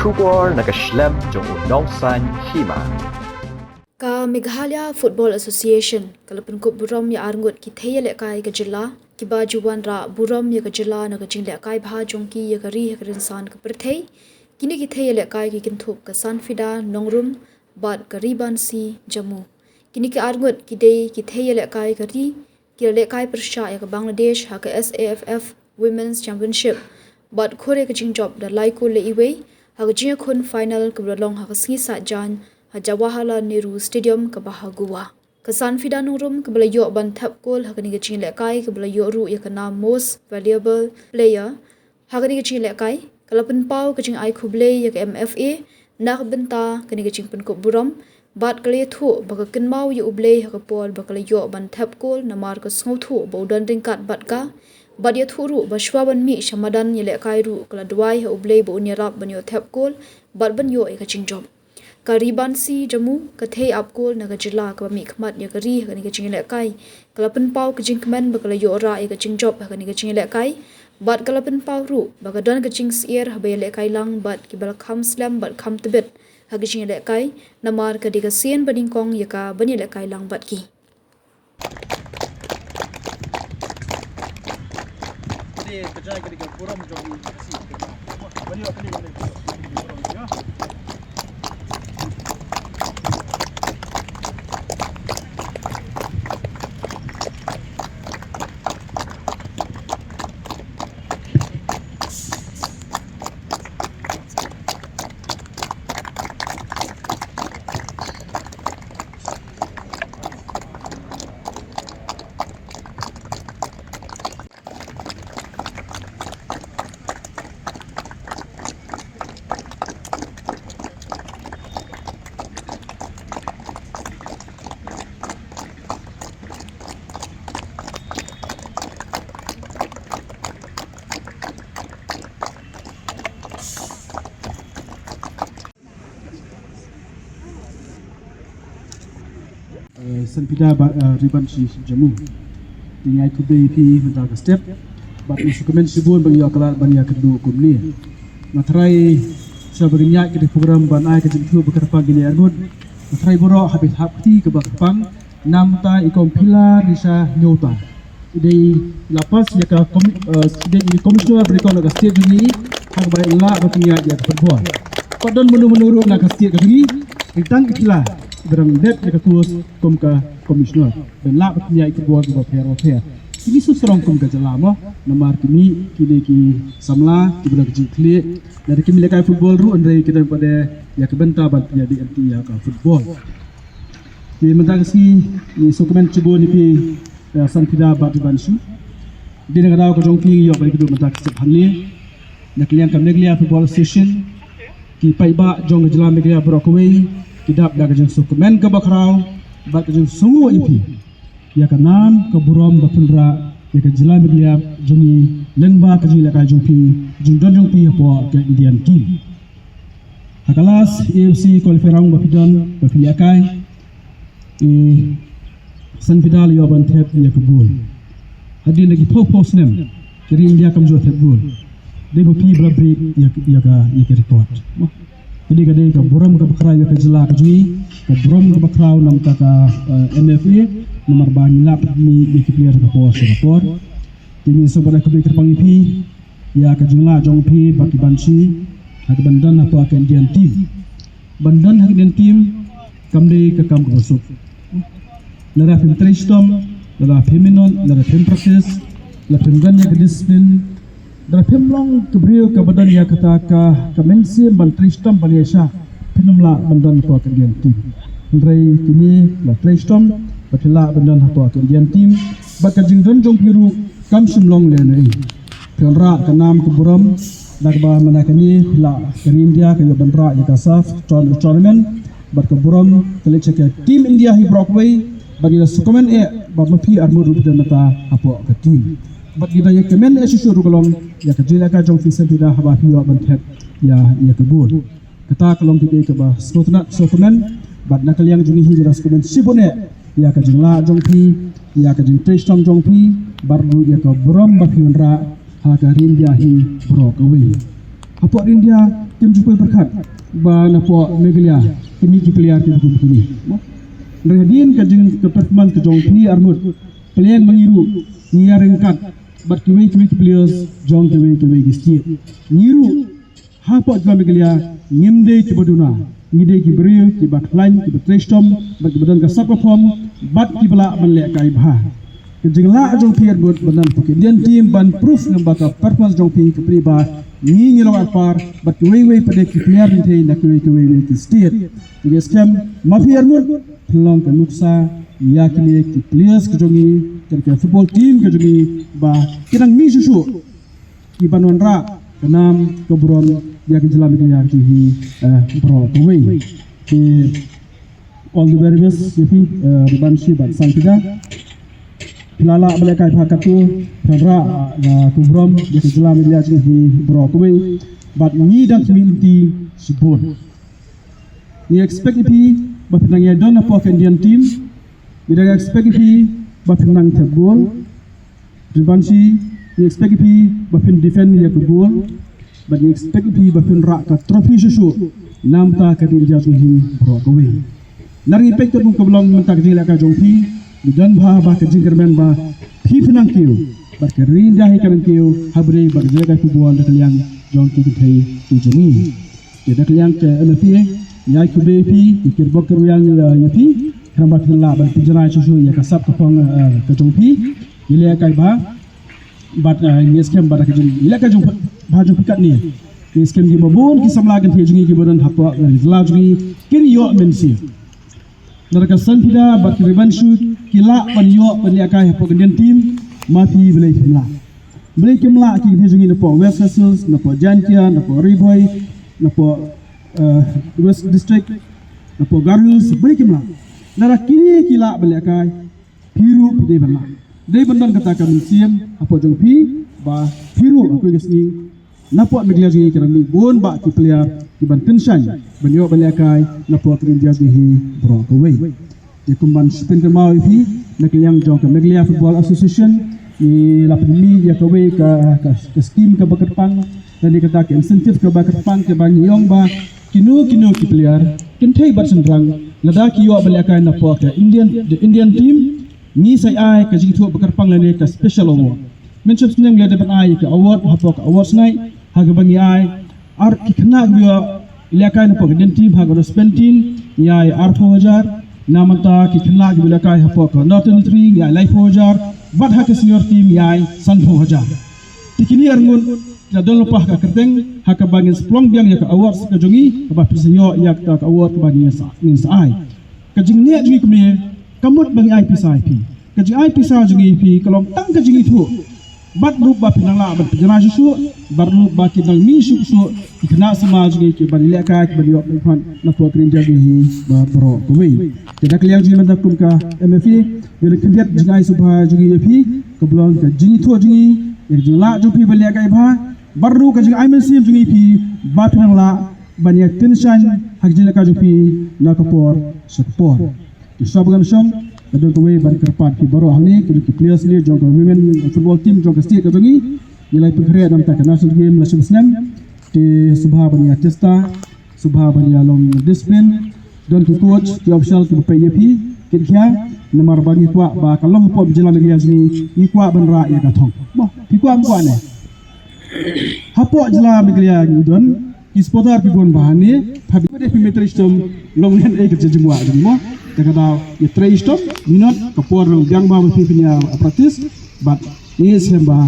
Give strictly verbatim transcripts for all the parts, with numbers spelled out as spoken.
Khubor na ka shlem jong u Nongsaiñ Hima. Ka Meghalaya Football Association ka la pynkup burom ïa arngut ki thei ïalehkai ka jylla kiba ju wanrah burom ïa ka jylla na ka jinglehkai bha jong ki ïa ka ri ha ka rynsan ka pyrthei. Kine ki thei ïalehkai ki kynthup ka Sanfida Nongrum bad ka Ribansi Jamu. Kine ki arngut ki dei ki thei ïalehkai ka ri, ki la lehkai pyrshah ïa ka Bangladesh ha ka SAFF Women's Championship bad khur ïa ka jingjop da lai kol la iwei ha ka jingïakhun final kaba la long ha ka sngi Saitjaiñ ha Jawaharlal Nehru Stadium kaba ha Goa. Ka Sanfida Nongrum kaba la ïoh ban thep kol ha kane ka jinglehkai kaba la ïoh ruh ïa ka nam Most Valuable Player ha kane ka jinglehkai, ka la pynpaw ka jingai khublei ïa ka MFA na ka bynta kane ka jingpynkup burom bad ka la ïathuh ba ka kynmaw ïa U Blei ha ka por ba ka la ïoh ban thep kol namar ka sngewthuh ba u don ryngkat bad ka, bad ïathuh ruh ba shuwa ban mih sha madan ïalehkai ruh ka la duwai ha U Blei ba un ïarap ban ïoh thep kol bad ban ïoh ïa ka jingjop. Ka Ribansi Jamu, ka thei ap kol na ka jylla kaba mihkhmat ïa ka ri ha kane ka jinglehkai, ka la pynpaw ka jingkmen ba ka la ïoh rah ïa ka jingjop ha kane ka jinglehkai bad ka la pynpaw ruh ba ka don ka jingsyier haba ïalehkai lang bad kiba la kham slem bad kham tbit ha ka jinglehkai namar ka dei ka sien ba nyngkong ïa ka ban ïalehkai lang bad ki. Eh, Sanfida ba, eh, Ribansi Jamu. Te nga ai khublei ïa phi mynta ka step. Bad nga sngewkmen shibun ba nga ïoh khlad ban ïakynduh kumne. Nga tharai sha ba ngin ïaid ka program ban ai ka jingthoh ba kyrpang kine arngut. Nga tharai baroh haba hap kti kaba kyrpang. Namar i kong Phila Risha Nyota. I dei i la pass ïa ka komi-, eh, i dei i commissioner ba nyngkong na ka state jong ngi, ha kaba i lah ban pynïaid ïa ka football. Pat don mano mano ruh na ka state ka jong ngi, tang i Phila i ba dang dep ïa ka course kum ka commissioner. Ban lah ban pynïaid ïa ka football kiba pher ba pher. Ki mih suk sarong kum ka jylla mo, namar ki mih, ki dei ki samla, kiba don ka jingkhleh, lada kim lehkai football ruh hynrei ki don pat de ïa ka bynta ban pynïaid ïa ka football. Te mynta ka sngi ngi sngewkmen shibun ïa phi, eh, Sanfida bad Ribansi. Dei na ka daw ka jong phi ngi ïoh ban ïakynduh mynta ka step hangne. Na ka liang ka Meghalaya Football Association, ki paidbah jong ka jylla Meghalaya baroh kawei ki dap da ka jingsngewkmen kaba khraw bad ka jingsngew ïa phi, ïa ka nam ka burom ba phin rah ïa ka jylla Meghalaya jong ngi lyngba ka jinglehkai jong phi, jingdon jong phi hapoh ka Indian team. Ha ka last A F C qualifying round ba phi don, ba phi lehkai, i Sanfida la ïoh ban thep ïa ka goal. Hadien da ki phew phew snem ka ri India kam ju thep goal. Dei ba phi ba la break ïa, ïa ka, ïa ka record. Ka dei, ka dei ka burom kaba khraw ïa ka jylla ka jong ngi, ka burom kaba khraw namar ka, eh, M F A, namar ba ngi lah ban mih ïa ki player ka por sha ka por. Te ngi sngewbha ban ai khublei kyrpang ïa phi ïa ka jinglah jong phi bad Ribansi ha ka ban don hapoh ka Indian team. Ban don ha ka Indian team kam dei ka kam kaba suk. Lada phim trei shitom, lada phim minot, lada phim practice, lada phim don ïa ka discipline, lada phim long ka briew kaba don ïa kata ka, ka mynsiem ban trei shitom ban ïaishah, phin ym lah ban don hapoh ka Indian team. Hynrei kine la trei shitom bad phi lah ban don hapoh ka Indian team. Bad ka jingdon jong phi ruh kam shym long lehnohei. Phi wanrah ka nam ka burom, da kaba mynta kane phi lah ka ri India ka ïoh ban rah ïa ka SAFF tourn-, tournament. Bad ka burom ka leit sha ka team India hi baroh kawei. Bad ngi da sngewkmen eh ba ma phi arngut ruh phi don mynta hapoh ka team. Bad ngi da ïa kmen eh shisha ruh ka long ïa ka jinglehkai jong phi Sanfida haba phi ïoh ban thep ïa, ïa ka goal. Kata ka long kaba sngewtynnat sngewkmen. Bad na ka liang jong ngi hi ngi da sngewkmen shibun eh ïa ka jinglah jong phi, ïa ka jingtrei shitom jong phi, bad ruh ïa ka burom ba phi wanrah ha ka ri India hi baroh kawei. Hapoh ri India Kim ju poi pyrkhat ba napoh Meghalaya ki mih ki player ki kum kine. Hynrei hadien ka jing ka performance ka jong phi arngut, pyrshang ma ngi ruh ngi ïa ryngkat bad kiwei kiwei ki players jong kiwei kiwei ki state. Ngi ruh hapoh jylla Meghalaya ngim dei kiba duna, ngi dei ki briew kiba khlaiñ, kiba trei shitom bad kiba don ka sap ka phong bad kiba lah ban lehkai bha. Ka jinglah jong phi arngut ban don ka Indian team ban proof namar ba ka performance jong phi ka pynbna ba ngi ngi long arpar bad kiwei kiwei pat ki player kynthei na kiwei kiwei ki state. Te ngi skhem ma phi arngut phin long ka nuksa ïa kine ki players ki jong ngi, ka football team ka jong ngi, ba ki dang mih shuh shuh ki ban wanrah ka nam ka burom ïa ka jylla Meghalaya ka jong ngi, eh, baroh kawei. Te all the very best ïa phi, eh, Ribanshi bad Sangpida. Phi la lah ban lehkai bha katto, phi wanrah, eh, ka burom ïa ka jylla Meghalaya ka jong ngi baroh kawei. Bad ngi dang khmih lynti shibun. Ngi expect ïa phi ba phin nang ïa don hapoh ka Indian team. Ngi dang expect ïa phi ba phin nang thep goal. Ribanshi, ngi expect ïa phi ba phin defend ïa ka goal. Bad ngi expect ïa phi ba phin rah ka trophy shuh shuh namar ka ri India jong ngi baroh kawei. Ngi peit ka dei kaba long mynta ka jinglehkai jong phi, ngi don bha ba ka jingkyrmen ba phi phin nang kiew bad ka ri India hi ka nang kiew ha bynta bad ka jingïalehkai football da ka liang jong ki kynthei ki jong ngi. Te da ka liang ka M F A ngi ai khublei ïa phi, ngi kyrpad kyrwiang ïa phi, khnang ba phin lah ban pynjngai shuh shuh ïa ka sap ka phong, eh, ka jong phi. Ngi lehkai bha bad, eh, ngi skhem ba da ka jing, ngi lehkai jong bha jong phi katne, ngi skhem ki ba bun ki samla kynthei jong ngi kiba don hapoh, eh, jylla jong ngi kin ïoh mynsiem. Na ka Sangpida bad ka Ribanshi ki lah ban ïoh ban lehkai hapoh ka Indian team, ma phi balei phim lah? Balei kim lah ki kynthei jong ngi napoh West Khasi Hills, napoh Jaintia, napoh Ri Bhoi, napoh, eh, West District, napoh Garo Hills, balei kim lah? Lada kine ki lah ban lehkai, phi ruh phi dei ban lah. Dei ban don kata ka mynsiem hapoh jong phi ba phi ruh ha kawei ka sngi napoh Meghalaya jong ngi ki dang mih bun bah ki player ki ban pynshai ban ïoh ban lehkai napoh ka India jong ngi baroh kawei. Te kum ban sa pynkynmaw ïa phi, na ka liang jong ka Meghalaya Football Association ngi la pynmih ïa kawei ka, ka, ka skim kaba kyrpang, lane kata ka incentive kaba kyrpang kaba ngi ong ba kino kino ki player kynthei bad shynrang lada ki ïoh ban lehkai napoh ka Indian, the Indian team, ngi sa ai ka jingïathuh ba kyrpang lane ka special award. Mynshwa snem ngi la dep ban ai ka award hapoh ka awards night, ha kaba ngi ai ar ki khynnah kiba ïoh lehkai napoh ka Indian team ha ka under seventeen ngi ai arphew hajar. Na mynta ki khynnah kiba lehkai hapoh ka under twenty-three ngi ai laiphew hajar. Bad ha ka senior team ngi ai sanphew hajar. Te kine arngut ki la don lypa ha ka kyrteng ha kaba ngin sa pynlong biang ïa ka awards ka jong ngi, kaba phi sa ïoh ïa kata ka award kaba ngin sa, ngin sa ai. Ka jingneh jong ngi kumne, ka mut ba ngi ai pisa ïa phi. Ka jingai pisa jong ngi ïa phi ka long tang ka jingïathuh. Bad ruh ba phin nang lah ban pynjngai shuh shuh, bad ruh ba kin nang mih shuh shuh ki khynnah samla jong ngi ki ban lehkai, ki ban ïoh ban pan napoh ka India jong ngi baroh kawei. Te da ka liang jong ngi mynta kum ka M F A, ngi la khyndiat jingai sngewbha jong ngi ïa phi, kaba long ka jingïathuh jong ngi ïa ka jinglah jong phi ban lehkai bha, bad ruh ka jingai mynsiem jong ngi ïa phi ba phin nang lah ban ïa pynshai ha ka jinglehkai jong phi na ka por sha ka por. Te shuwa ba ngan shong, ka don kawei ban kyrpad ïa phi baroh hangne, ki, ki players ne jong ka women football team jong ka state ka jong ngi. Ngi la pynkhreh na ka bynta ka national game la shi snem. Te sngewbha ban ïa testa, sngewbha ban ïa long discipline. Don ki coach, ki official kiba peit ïa phi, kit khia, namar ba ngi kwah ba ka long hapoh jylla Meghalaya jong ngi, ngi kwah ban rah ïa ka thong. Mo, phi kwah, em kwah ne? Hapoh jylla Meghalaya ngi don ki supporter ki bun bha hangne, phi ba dei phi mih trei shitom, long lehnoh ïa ka jingkwah jong ngi mo. Te ka daw ïa trei shitom, minot ka por long biang bha ba phi phin ïa practice, bad ngi shem ba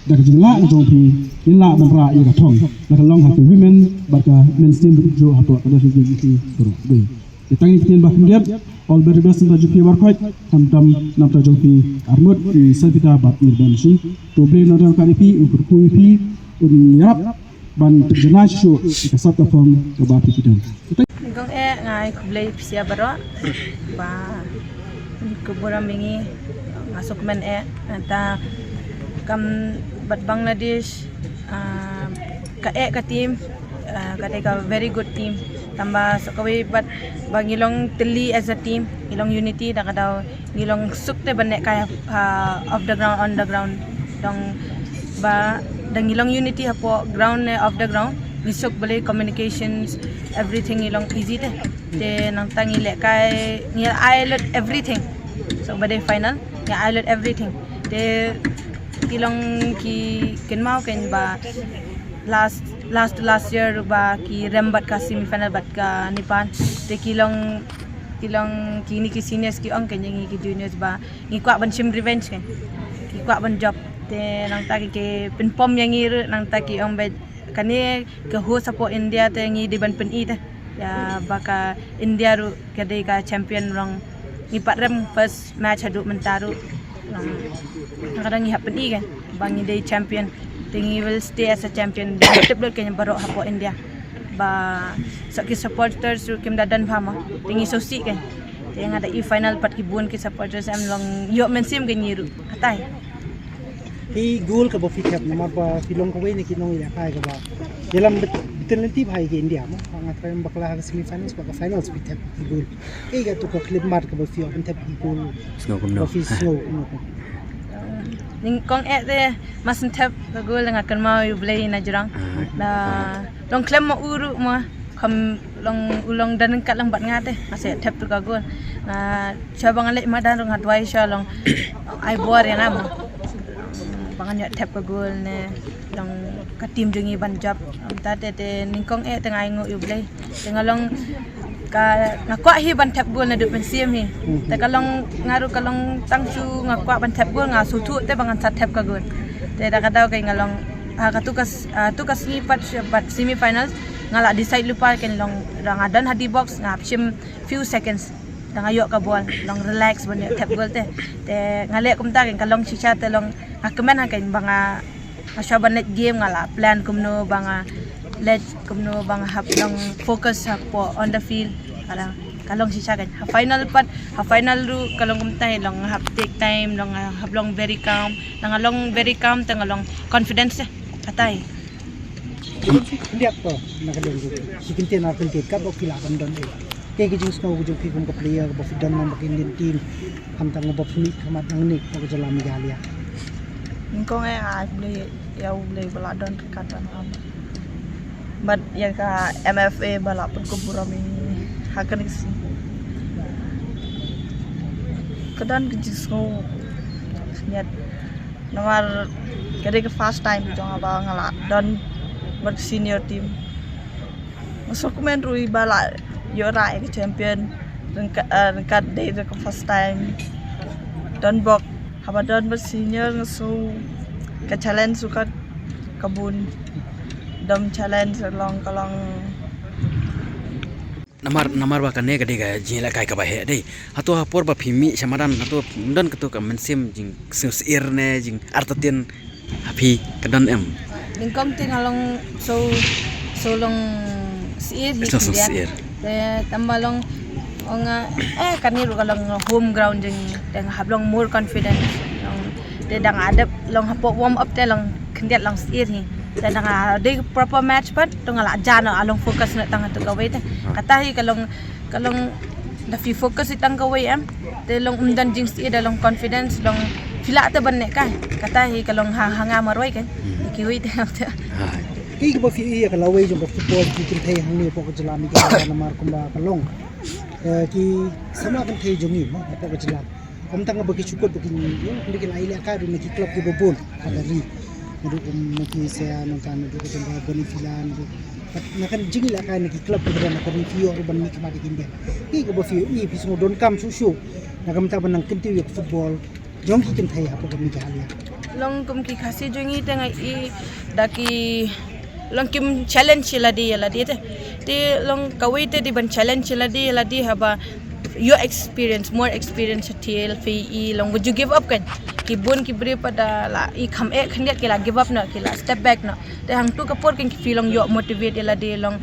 da ka jinglah jong phi ngin lah ban rah ïa ka thong, da ka long ha ka women bad ka men's team, bad ju hapoh ka national team jong phi baroh kawei. Te tang ïa ka ktien ba khyndiat, all the very best na ka bynta jong phi baroh khoit, khamtam na ka bynta jong phi arngut, i Sangpida bad i Ribanshi. To U Blei un nang ryngkat ïa phi, un kyrkhu ïa phi, un ïarap ban pynjngai shuh shuh ïa ka sap ka phong kaba phi phi don. Kong eh, nga ai khublei ïa phi sha baroh ba ka burom ïa ngi, nga sngewkmen eh, nangta kam bad Bangladesh, ah, ka eh ka team, ah, ka dei ka very good team. Tangba sa kawei bad ba ngi long tylli as a team, ngi long unity, da ka daw ngi long suk te ban lehkai, ah, off the ground, on the ground. Dang ba da ngi long unity hapoh ground ne off the ground, ngi suk balei communications, everything ngi long easy te. Te nangta ngi lehkai, ngi ai lut everything. So ba dei final, ngi ai lut everything. Te ki long ki kynmaw kein ba last, last to last year ba ki rem bad ka semi final bad ka Nepal. Te ki long, ki long kine ki seniors ki ong kein ïa ngi ki juniors ba ngi kwah ban shim revenge kein. Ki kwah ban jop. Te nangta ki, ki pynpom ïa ngi ruh, nangta ki ong ba kane ka host hapoh India te ngi dei ban pyni te. Ïa ba ka India ruh ka dei ka champion, long ngi pat rem first match haduh mynta ruh. Long ka dang ngi hap pyni kein ba ngi dei champion. Te ngi will stay as a champion. Dei tip lut kein baroh hapoh India. Ba sa ki supporters ruh kim da don bha mo. Te ngi sngewsih kein. Te nga da i final pat ki bun ki supporters em, long ïoh mynsiem kein ngi ruh. Hatai. Ki goal kaba phi thep namar ba phi long kawei na ki nongïalehkai kaba ïalam bit-, bit lynti bha ïa ki India mo. Ba nga tharai bakla ha ka semi finals bad ka finals phi thep ki goal. Ei, kato ka khyllipmat kaba phi ïoh ban thep ki goal. Sngew kumno? Ba phi sngew kumno? Nyngkong eh te, mar shu thep ka goal nga kynmaw ïa U Blei na jrong. Ah. Na long khlem ma u ruh mo, kham long u long don ryngkat lang bad nga te, nga sa thep tu ka goal. Nga shuwa ba nga leit madan ruh nga duwai shuwa long ai bor ïa nga mo, ba ngan ïoh thep ka goal ne long ka team jong ngi ban jop. Mynta te, te nyngkong eh te nga ainguh ïa U Blei. Te nga long ka, nga kwah hi ban thep goal naduh mynsiem hi. Te ka long, nga ruh ka long tang shu nga kwah ban thep goal, nga sngewthuh te ba ngan sa thep ka goal. Te da ka daw kein nga long, ha katu ka s-, ha tu ka sngi pat, pat semi finals, nga la decide lypa kein long, da nga don ha D box nga hap shim few seconds. Da nga ïoh ka ball, long relax ban ïoh thep goal te. Te nga leh kumta kein, ka long shisha te long, nga kmen ha kein ba nga, nga shuwa ban leit game nga la plan kumno ba nga leit, kumno ba nga hap long focus hapoh on the field. Ka long, ka long shisha kein. Ha final pat, ha final ruh ka long kumta hi, long nga hap take time, long nga hap long very calm. Da nga long very calm te nga long confidence te. Katai. Khyndiat ko na ka liang jong ki, ki kyntien ar kyntien katba ki lah ban don eh. Kaei ka jingsngew ka jong phi kum ka player kaba phi don lang bad ka Indian team, khamtam kaba phi mih khmat nangne hapoh ka jylla Meghalaya? Nyngkong eh nga ai khublei ïa U Blei ba la don ryngkat bad nga. Bad ïa ka M F A ba la pynkup burom ïa ngi ha kane ka sngi. Ka don ka jingsngew khyndiat namar ka dei ka first time jong nga ba nga la don bad senior team. Nga sngewkmen ruh ba la ïoh rah ïa ka champion ryngkat, eh, ryngkat dei ka first time. Don bok haba don bad senior nga sngew ka challenge ruh ka, ka bun. Dom challenge long ka long. Namar, namar ba kane ka dei ka jingïalehkai kaba heh dei. Hato ha por ba phi mih sha madan, hato don kato ka mynsiem jingsngewsyier ne jingartatien ha phi, ka don em? Nyngkong te nga long shu, shu long syier hi khyndiat. Shu long syier. Te tang ba long ong nga, eh, kane ruh ka long home ground jong ngi. Te nga hap long more confidence. Long, te da nga dep long hapoh warm up te long khyndiat long syier hi. Te da nga dei proper match pat, to nga la jan noh, long focus noh tang ha tu kawei te. Kata hi ka long, ka long da phi focus hi tang kawei em. Te long ym don jingsyier, da long confidence, long phi lah te ban lehkai. Kata hi ka long ha, ha nga marwei kan. Hmm. Kiwei te em te. Hai. Kaei kaba phi ïohi ïa ka lawei jong ka football ki kynthei hangne hapoh ka jylla Meghalaya namar kumba ka long, eh, ki samla kynthei jong ngi mo hapoh ka jylla. Kum tang ba ki shu kut ba ki, ki la ïalehkai ruh na ki club kiba bun ha ka ri. Naduh kum na ki Sea nangta naduh ka jong ka Bonifila naduh. Na ka jingïalehkai na ki club kiba don ha ka ri phi ïoh ruh ban mih khmat ïa ki India. Kaei kaba phi ïohi, phi sngew donkam shuh shuh na ka bynta ban nang kyntiew ïa ka football jong ki kynthei hapoh ka Meghalaya? Long kum ki Khasi jong ngi te nga i da ki long kim challenge ïa lade ïa lade te. Te long kawei te dei ban challenge ïa lade ïa lade haba ïoh experience, more experience te phi i long ba ju give up kan. Ki bun ki briew pat da la i kham eh khyndiat ki la give up noh, ki la step back noh. Te hangtu ka por kan ki phi long ïoh motivate ïa lade long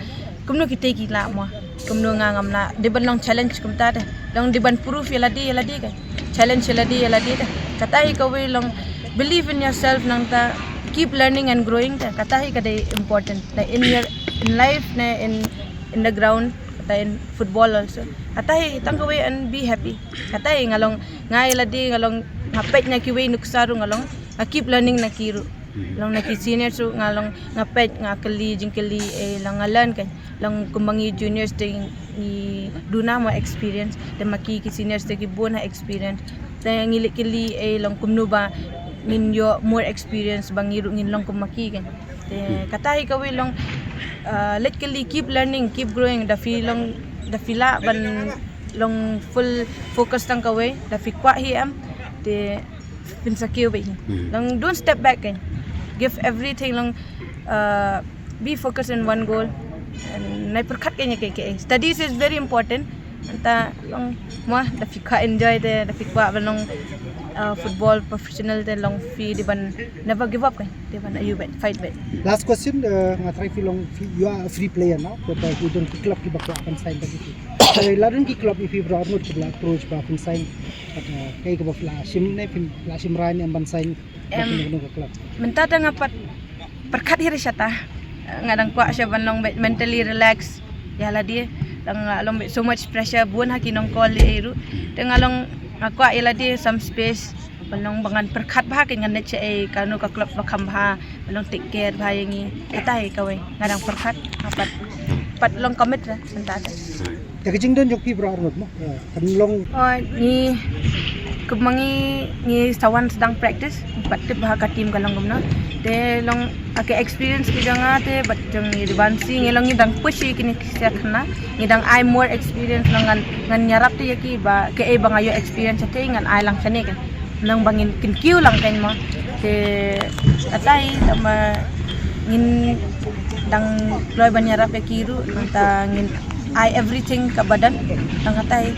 kumno kita ki lah mo. Kumno nga ngam lah, dei ban long challenge kumta te. Long dei ban prove ïa lade ïa lade kan. Challenge ïa lade ïa lade te. Kata hi kawei long believe in yourself nangta keep learning and growing te. Kata hi ka dei important. Like in your, in life ne in, in the ground, kata in football also. Kata hi tang kawei and be happy. Kata hi nga long, nga ïa lade nga long, nga peit na kiwei nuksa ruh nga long, nga keep learning na ki ruh. Long na ki seniors ruh nga long nga peit, nga kylli jingkylli, eh, long nga learn kan. Long kumba ngi juniors te ngi duna mo experience, te ma ki, ki seniors te ki bun ha experience. Te ngi leit kylli, eh, long kumno ba ngin ïoh more experience ba ngi ruh ngin long kum ma ki kan. Te kata hi kawei long, uh, leit kylli, keep learning, keep growing. Da phi long, da phi lah ban long full focus tang kawei, da phi kwah hi em, te phin sa kiew beit hi. Long don't step back kan. Give everything long, uh, be focused in one goal. And nai pyrkhat kan ïa kaei kaei. Studies is very important. Anta long mo da phi kwah enjoy te, da phi kwah ban long, uh, football professional te long phi dei ban never give up kan. Dei ban ïa beit, fight beit. Last question, uh, nga try phi long phi, you are a free player now, but, uh, ki don ki club kiba kwah ban sign bad ïa phi. Uh, la don ki club ïa phi baroh arngut kiba la approach ba phin sign, but, uh, kaei kaba phi la shim ne phi la shim rai ne em ban sign bad kano kano ka club. Mynta te nga pat pyrkhat hi re shata. Nga dang kwah sha ban long beit mentally relax ïa lade. Dang nga long beit so much pressure bun ha ki nongkol ïa ruh. Te nga long, nga kwah ïa lade some space ban long ba ngan pyrkhat bha kan, ngan leit shaei, kano ka club ba kham bha, ban long take care bha ïa ngi. Kata hi kawei nga dang pyrkhat. Nga pat, pat long commit re mynta te. Te ka jingdon jong phi baroh arngut mo, eh, kan long. Oh, ngi, kumba ngi, ngi sa wan sdang practice, pat tip bha ka team ka long kumno. Te long, ah, ka experience ki jong nga te bad jong i Devanshi, ngi long ngi dang push ïa kine ki sia khynnah, ngi dang ai more experience long ngan, ngan ïarap te ïa ki ba kaei ba nga ïoh experience te ngan ai lang shane kan. Nang ba ngin kyntiew lang kan mo. Te katai tama ngin dang kloi ban ïarap ïa ki ruh, nangta ngin ai everything kaba don. Tang katai.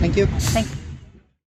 Thank you. Thank you.